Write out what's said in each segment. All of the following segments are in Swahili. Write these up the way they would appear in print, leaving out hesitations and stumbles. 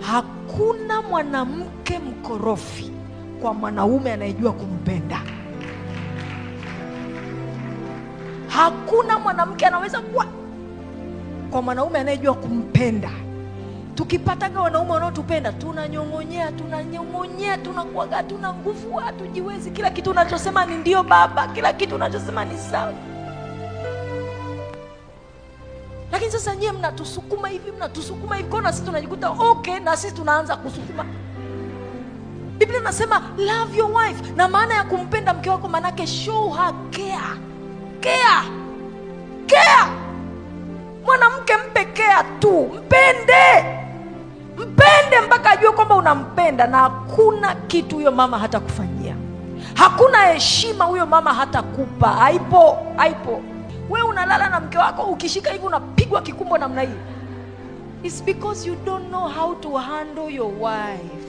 Hakuna mwanamke mkorofi kwa mwanaume anayejua kumpenda. Hakuna mwanamke anaweza kuwa kwa mwanaume anayejua kumpenda. Tukipataga wanaume wanaotupenda tunanyong'onyea, tunanyong'onyea, tunakuwaga hatuna nguvu, hatujiwezi. Kila kitu unachosema ni ndio baba, kila kitu unachosema ni sawa. Lakini sasa nyie mnatusukuma hivi, mnatusukuma hivi, kwa na sisi tunajikuta okay, na sisi tunaanza kusukuma. Biblia inasema love your wife, na maana ya kumpenda mke wako manake show her care. Care. Care. Mwanamke mpe care tu, mpende. Mpende mpaka ajue kwamba unampenda, na hakuna kitu huyo mama hatakufanyia. Hakuna heshima huyo mama hatakupa. Haipo, haipo. We unalala na mke wako, ukishika hivi unapigwa kikumbo namna hii. It's because you don't know how to handle your wife.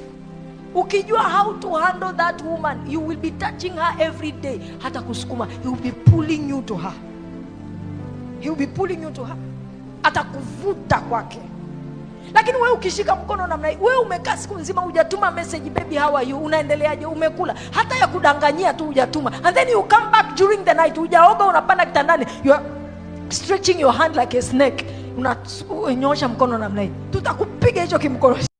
Ukijua how to handle that woman, you will be touching her every day. Hata kusukuma, he will be pulling you to her. He will be pulling you to her. Atakuvuta kwake. Lakini wewe ukishika mkono namna hii, wewe umekaa siku nzima hujatuma message, baby how are you, unaendeleaje, umekula, hata ya kudanganyia tu hujatuma. And then you come back during the night, hujaoga, unapanda kitandani, you are stretching your hand like a snake, unanyosha mkono namna hii, tutakupiga hicho kimkono.